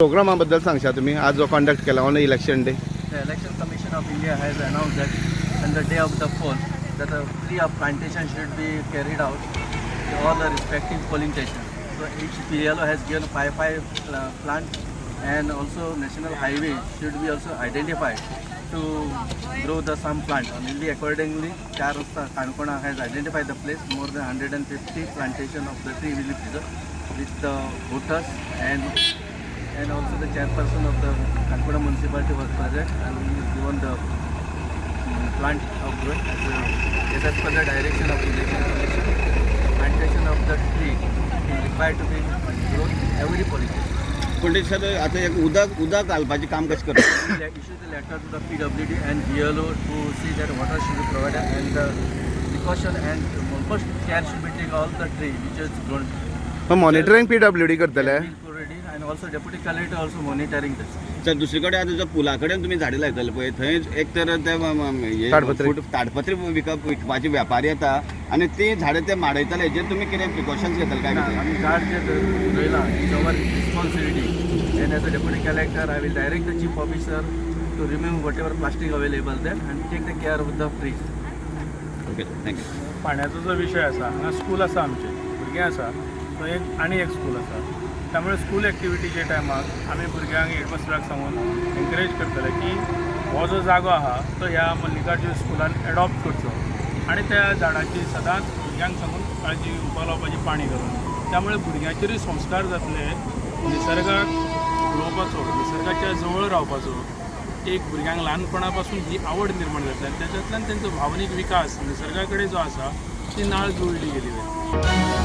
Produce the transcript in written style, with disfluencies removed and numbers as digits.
प्रोग्रामा बद्दल सांगशा तुमी आज जो कंडक्ट केला on election day. The Election Commission of India has announced that on the day of the poll, that a tree of plantation should be carried out to all the respective polling stations. So each BLO has given five plant, and also national highway should be also identified to grow the some plant. And only accordingly, Char Rasta Kankona has identified the place. More than 150 plantation of the tree will be preserved with the voters and also the chairperson of the Kankona municipality was present and he is given the plant of growth as per the direction of Election Commission. The plantation of the tree is required to be grown every polling station. पूण ते sir आतां एक उदक उदक घालपाचें काम कशें करता? We issue the letter to the PWD and BLO to see that water should be provided and the precaution and most care should be taken all the tree which is grown. Monitoring PWD करतले? Already, and also deputy collector also monitoring this. Sir, दुसरे कडेन आतां जो पुला कडेन तुमी झाडां लायतले पळय, थंय एक तर ते हे ताडपत्री. ताडपत्री विकपाचे व्यापारी येता आनी ती झाडां ते माडयतले. हेजेर तुमी कितें प्रिकॉशन्स घेतले काय कितें? आमी झाड जे रोयलां, it's our responsibility, and as a deputy collector I will direct the chief officer to remove what ever plastic available there and take the care of the tree. Okay, thank you. पाण्याचो जो विशय आसा, हांगा school आसा, आमचें भुरगीं आसा थंय एक आनी एक स्कूल आसा. त्यामुळे स्कूल एक्टिविटीच्या टायमाक आमी भुरग्यांक हेडमास्टराक सांगून एनकरेज करतले की हो जो जागो आहा तो ह्या मल्लिकार्जून स्कुलान एडॉप्ट करचो आनी त्या झाडाची सदांच भुरग्यांक सांगून काळजी घेवपाक लावपाची, पाणी घालून. त्यामुळे भुरग्यांचेरूय संस्कार जातले, निसर्गाक उलोवपाचो, निसर्गाच्या जवळ रावपाचो एक भुरग्यांक ल्हानपणा पासून ही आवड निर्माण जातली आनी ताच्यातल्यान तेंचो भावनीक विकास निसर्गा कडेन जो आसा ती नाळ जुळली गेली वयता.